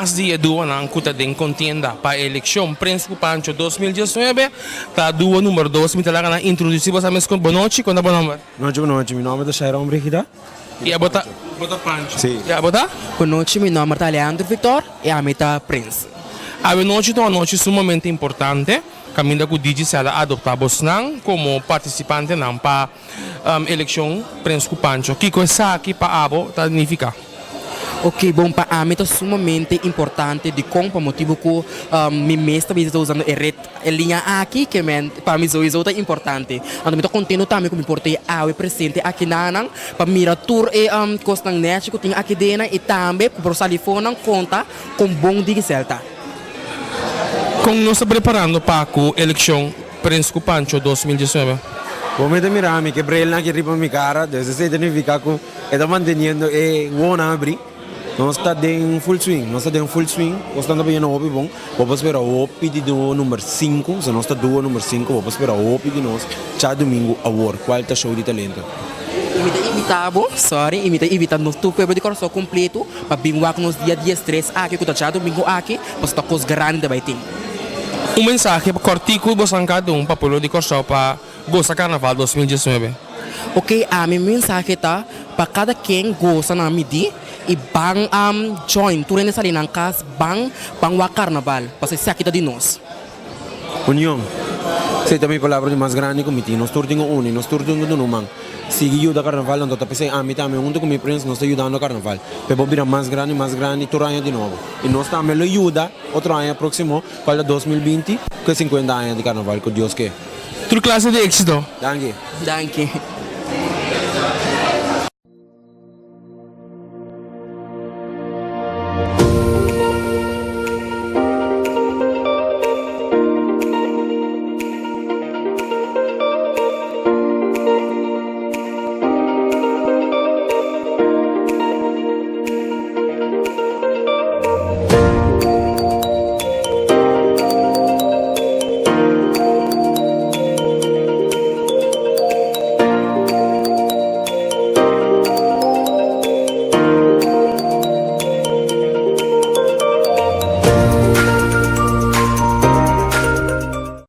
Mas di e duonan ku ta den kontienda pa e elekshon Prens ku Pancho 2019 ta duo number dos. Mi ta laga nan introdusí boso mes kon. Bonochi, kon ta bo nòmber? Nochi, bonochi. Mi nòmber ta Shairon Brigida. I abo ta? Bo ta Pancho. Sí. I abo ta? Bonochi, mi nòmber ta Alejandro Victor i ami ta Prens. Awe nochi ta un anochi sumamente importante kaminda ku Digicel a adoptá bosnan komo partisipantenan pa Elekshon Prens ku Pancho, kiko esaki pa abo ta nifiká? Ok, bon, pa ami ta sumamente importante dikon pa motibu ku mi mes ta bisa ta usando e ret, e liña aki ke men pa mi souiso ta importante. Anto mi ta kontento tambe ku mi por ta e awe presente aki nanan pa mira tur e kosnan nèchi ku tin aki dena i tambe ku por sali fonan konta kon bon Digicel ta. Kon nos ta preparando pa ku elekshon Prins ku Pancho 2019? Bo mester mira mi ke brelnan aki riba mi kara, dus esei ta nifiká ku e ta manteniendo e wowonan abrí. Nos ta den full swing, nos ta den full swing, kosnan ta bayendo hopi bon. Bo por spera hopi di duo number sinku, so nos ta duo number sinku, bo por spera hopi di nos djadumingu awor, kual ta show di talento. I mi ta invitá bo, sorry, i mi ta invitá nos tur pueblo di Kòrsou kompleto pa bin wak nos dia diestres aki ku ta djadumingu aki, pasobra ta kos grandi ta bai tin. Un mensahe kòrtiku bosan kada un pa pueblo di Kòrsou pa gosa Karnaval 2019. Ok, ami mi mensahe ta pa kada ken gosa nan midí i ban join tur hende sali nan kas ban ban wak karnaval pasobra esaki ta di nos. Union. Esei ta mi palabra di mas grandi ku mi tin. Nos tur tin ku uni, nos tur tin ku duna un man. Sigui yuda karnaval, anto ta p'esei ami tambe huntu ku mi prins nos ta yudando karnaval. P'e por bira mas grandi, mas grandi tur aña di nobo. I nos tambe lo yuda otro aña próksimo, kual ta 2020, ku e sinkuenta aña di karnaval ku Dios ke. Tur klase di éksito. Danki. Danki.